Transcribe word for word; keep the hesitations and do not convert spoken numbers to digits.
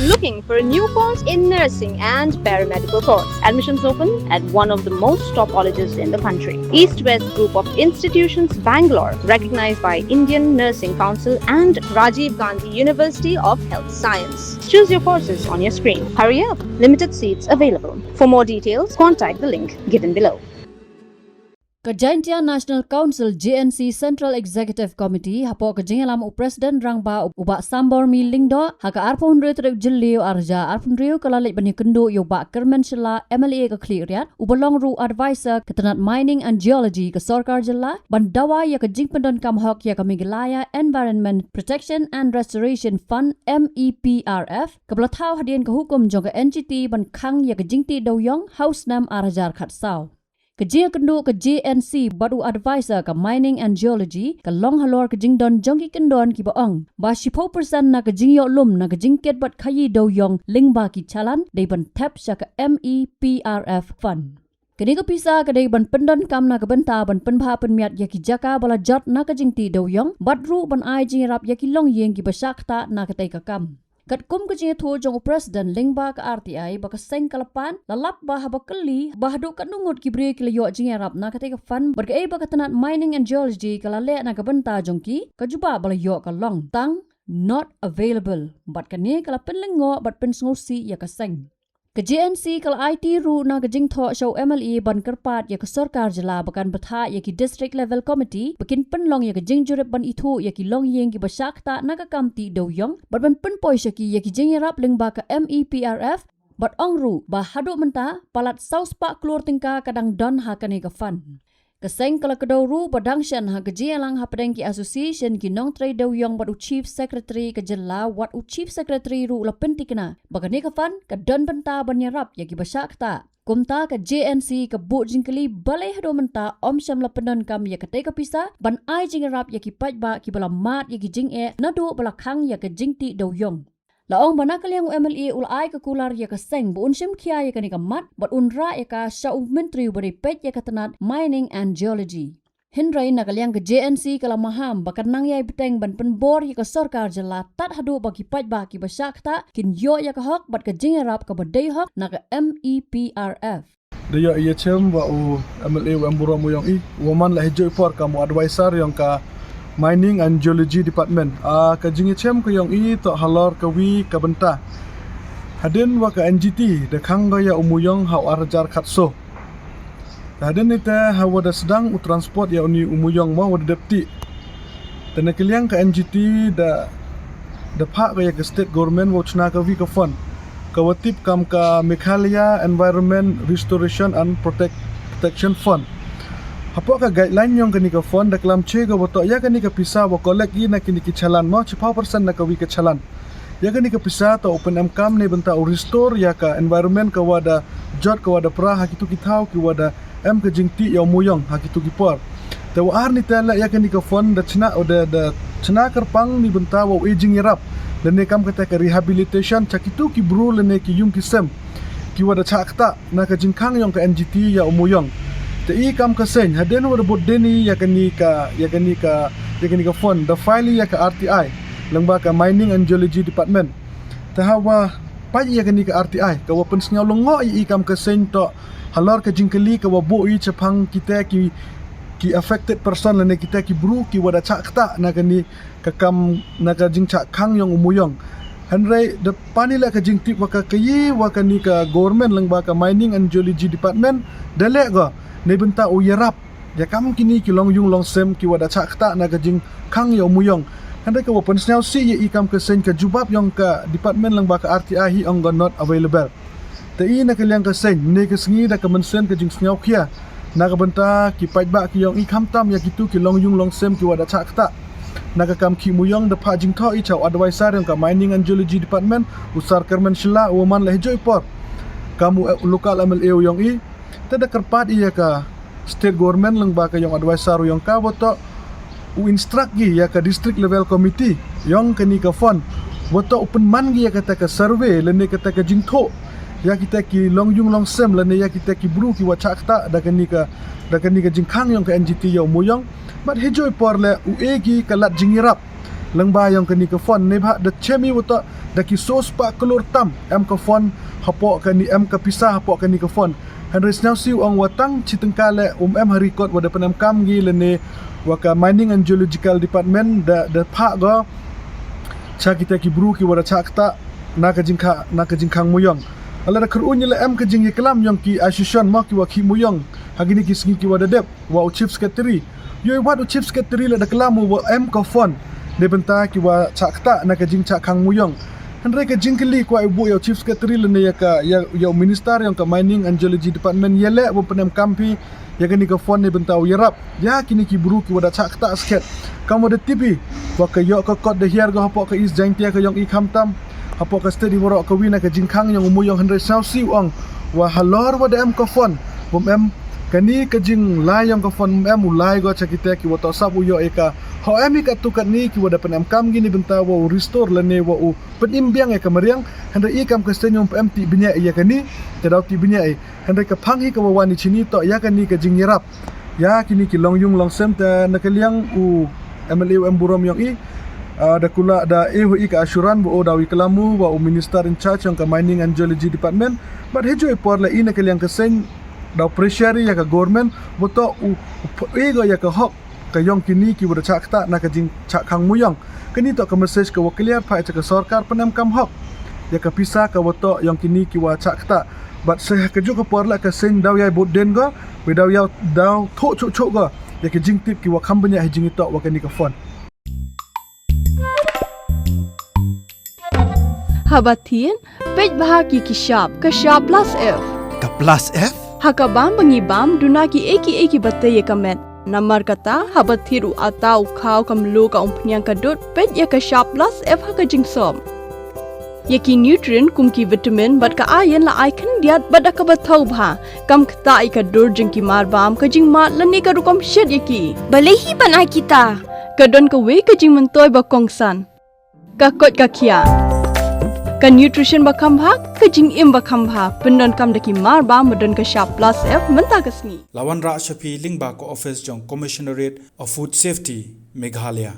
Looking for a new course in nursing and paramedical course? Admissions open at one of the most top colleges in the country. East West Group of Institutions, Bangalore, recognized by Indian Nursing Council and Rajiv Gandhi University of Health Science. Choose your courses on your screen. Hurry up, limited seats available. For more details, contact the link given below. Ka Jaintia National Council, J N C, Central Executive Committee, hapoh ka jingïalam u President Rangbah u Bah Sambormi Lyngdoh, ha ka arphew hynriew tarik Jylliew arhajar arphew hynriew, ka la leit ban ïakynduh ïa u Bah Kyrmen Shylla, M L A ka Khliehriat, uba long ruh advisor ka tnat Mining and Geology ka Sorkar Jylla, ban dawa ïa ka jingpyndonkam hok ïa ka Meghalaya Environment Protection and Restoration Fund, M E P R F, kaba la thaw hadien ka hukum jong ka N G T ban khang ïa ka jingtih dewïong ha u snem arhajar khatsaw. Ka jingïakynduh ka J N C bad u advisor ka Mining and Geology ka long halor ka jingdon jong ki kyndon kiba ong ba shiphew percent na ka jingïoh lum na ka jingkit bad khaïi dewïong lyngba ki challan dei ban thep sha ka M E P R F fund. Kane ka pisa ka dei ban pyndonkam na ka bynta ban pynbha pynmiat ïa ki jaka ba la jot na ka jingtih dewïong bad ruh ban ai jingïarap ïa ki longïing kiba shah ktah na katei ka kam. Katkum ka jingïathuh jong u President lyngba ka R T I ba ka seng ka la pan, la lap ba haba kylli ba haduh katno ngut ki briew ki la ïoh jingïarap na katei ka fund bad kaei ba ka tnat Mining and Geology ka la leh na ka bynta jong ki, ka jubab ba la ïoh ka long tang not available bad kane ka la pynlyngngoh bad pynsngewsih ïa ka seng. Ka J N C ka la aiti ruh na ka jingthoh sha u M L A ban kyrpad ïa ka Sorkar Jylla ba kan bthah ïa ki District Level Committee ba kin pynlong ïa ka jingjurip ban ithuh ïa ki longïing kiba shah ktah na ka kam tih dewïong bad ban pynpoi sha ki ïa ki jingïarap lyngba ka M E P R F, bad ong ruh ba haduh mynta palat saw spah klur tyngka ka dang don ha kane ka fund. Ka seng ka la kdew ruh ba dang shen ha ka jingïalang hapdeng ki association ki nongtrei dewïong bad u Chief Secretary ka jylla, wat u Chief Secretary ruh u la pynthikna ba kane ka fund ka don bynta ban ïarap ïa kiba shah ktah. Kumta ka J N C ka buh jingkylli balei haduh mynta ym shym la pyndonkam ïa katei ka pisa ban ai jingïarap ïa ki paidbah kiba la mad ïa ki jingeh naduh ba la khang ïa ka jingtih dewïong. La ong ba na ka liang u M L A u la ai ka kular ïa ka seng ba un shim khia ïa kane ka mat bad un rah ïa ka sha u Myntri uba dei peit ïa ka tnat Mining and Geology. Hynrei na ka liang ka J N C ka la maham ba kan nang ïai bteng ban pynbor ïa ka Sorkar Jylla tad haduh ba ki paidbah kiba shah ktah kin ïoh ïa ka hok bad ka jingïarap kaba dei hok na ka M E P R F. Da ïoh ïa chem ba u M L A u em burom u ïong i, u man la hijuh i por kam u advisor ïong ka Mining and Geology Department. A, ka jingïachem ka ïong i toh halor kawi ka bynta. Hadien wa ka N G T da khang ka ïa u Muyong ha u arhajar khatsaw. Hadien ite ha wa da sdang u transport ïa uni u Muyong ma wa da dep tih. Te na ka liang ka N G T da, da phah ka ïa ka state government wa u chna kawi ka fund ka wa tip kam ka Meghalaya Environment Restoration and Protect-, Protection Fund. Hapoh ka guideline ïong kani ka fund da klam che ka wa toh ïa kani ka pisa wa collect i na kini ki challan ma chiphaw percent na kawi ka challan. Ïa kani ka pisa toh u pynemkam ne bynta u restore ïa ka environment ka wa da jot ka wa da pra ha kitu ki thaw ki wa da em ka jingtih ïa u Muyong ha kitu ki por. Te wa ar ni te la ïa kani ka fund da chna, da, da chna kyrpang ni bynta wa u e jingïarap lane kam kata ka rehabilitation cha kitu ki bru lane ki ïung ki sem ki wa da chah ktah na ka jingkhang ïong ka N G T ïa u Muyong. Te i kam ka seng hadien wa da bud deni ïa kani ka, ïa kani ka, ïa kani ka fund da file ïa ka R T I lyngba ka Mining and Geology Department. Te ha wa pait ïa kani ka R T I ka wa pynsngew lyngngoh ïa i kam ka seng toh halor ka jingkylli ka wa buh i chaphang kita ki, ki affected person lane kita ki bru ki wa da chah ktah na kani ka kam na ka jingchah khang ïong u Muyong. Hynrei da pan i la ka jingtip wa ka kayi wa kani ka government lyngba ka Mining and Geology Department da leh ka ne bynta u ïarap ïa kam kini ki longïung longsem ki wa da chah ktah na ka jingkhang ïa u Muyong. Hynrei ka wa pynsngew sih ïa i kam ka seng ka jubab ïong ka department lyngba ka R T I hi ong ka not available. Te i na ka liang ka seng ne ka sngi da ka mynsiem ka jingsngew khia na ka bynta ki paidbah ki ïong i khamtam ïa kitu ki longïung longsem ki wa da chah ktah na ka kam khih Muyong da phah jingthoh i cha u advisor ïong ka Mining and Geology Department u Sar Kyrmen Shylla u wa man la hijuh i por kam u, eh, local M L A u ïong i. Te da kyrpad i ïa ka state government lyngba ka ïong advisor u ïong ka wa toh u instruct ki ïa ka district level committee ïong kani ka fund wa toh u pynman ki ïa kata ka survey lane kata ka jingthoh ïa kita ki longïung longsem lane ïa kita ki bru ki wa chah ktah da kani ka, da kani ka jingkhang ïong ka N G T ïa u Muyong. Bad hijuh i por le u e ki ka lad jingïarap Lyngba ïong kani ka fund, neibhah da chem i wa toh da ki sawspah klur tam em ka fund hapoh kani, em ka pisa hapoh kani ka fund. Hynrei sngewsih u ong wa tang chi tyngka leh um em ha record wa da pynemkam ki lane wa ka Mining and Geological Department da, da phah go cha kita ki bru ki wa da chah ktah na ka jingkha, na ka jingkhang muyong. Ala da kyrun ïa la em ka jingïaklam ïong ki association mo ki wa ki muyong ha kini ki sngi ki wa da dep wa u Chief Secretary. Ïoi wat u Chief Secretary la da klam u wa em ka fund neibynta ki wa chah ktah na ka jingchah khang muyong. Hynrei ka jingkylli kwah i buh ïa u Chief Secretary lane ïa ka, ïa, ïa u Minister ïong ka Mining and Geology Department, ïa leh wa pynemkam phi ïa kani ka fund neibynta u ïarap ïa kini ki bru ki wa da chah ktah skhet. Kam wa da tip i wa ka ïoh ka kot da hiar go hapoh ka East Jaintia ka ïong i, khamtam hapoh ka state i waroh ka wi na ka jingkhang ïong u muyong. Hynrei sngewsih u ong wa halor wa da em ka fund, wam em kani ka jinglai ïong ka fund, wam em u lai go cha kita ki wa toh sap u ïoh ïa ka. Ho em i katto katne ki wa da pynemkam ki neibynta wa u restore lane wa u pynim biang ïa ka mariang. Hynrei i kam ka seiñ wam em tih bniah ïa kani, te daw tih bniah i. Hynrei ka phang hi ka wa wan i chini toh ïa kani ka jingïarap ïa kini ki longïung longsem. Te na ka liang u M L A u em burom ïong i, ah, da kular da e ho i ka assurance wa u daw i klam u wa u Minister in charge ïong ka Mining and Geology Department. Bad heijooh i por la i na ka liang ka seiñ daw pressure ïa ka government wa toh u, u ph-, e go ïa ka hok ka ïong kini ki wa da chah ktah na ka jingchah khang muyong. Kani toh ka message ka wa clear phah cha ka sorkar pynemkam hok ïa ka pisa ka wa toh ïong kini ki wa chah ktah. Bad sa ha ka juh ka por la ka seiñ daw ïai bud dien go, wei daw ïai daw thoh chuh chuh go ïa ka jingtip ki wa kham bniah ha jingitoh wa kani ka fund. Haba thied, peit bha ki ki shap, ka shap plus F. Ka plus F? Ha ka bam ba ngi bam, duna ki ei ki ei ki ba tei ïa ka met. Namar kata, haba thied u ata, u khaw, ka mluh, ka umphniang, ka dud, peit ïa ka shap plus F ha ka jingsop. Ïa ki nutrient kum ki vitamin bad ka iron la ai khyndiat bad da kaba thaw bha. Kam ktah ïa ka dur jong ki marbam, ka jingmad lane ka rukom shet ïa ki. Balei hi ban ai kita? Ka don kawei ka jingmyntoi ba kongsan. Ka koit ka khiah. Ka nutrition ba kham bha, ka jingim ba kham bha. Pyndonkam da ki marbam ba don ka shap plus F mynta ka sngi. La wanrah sha phi lyngba ka office jong Commissionerate of Food Safety, Meghalaya.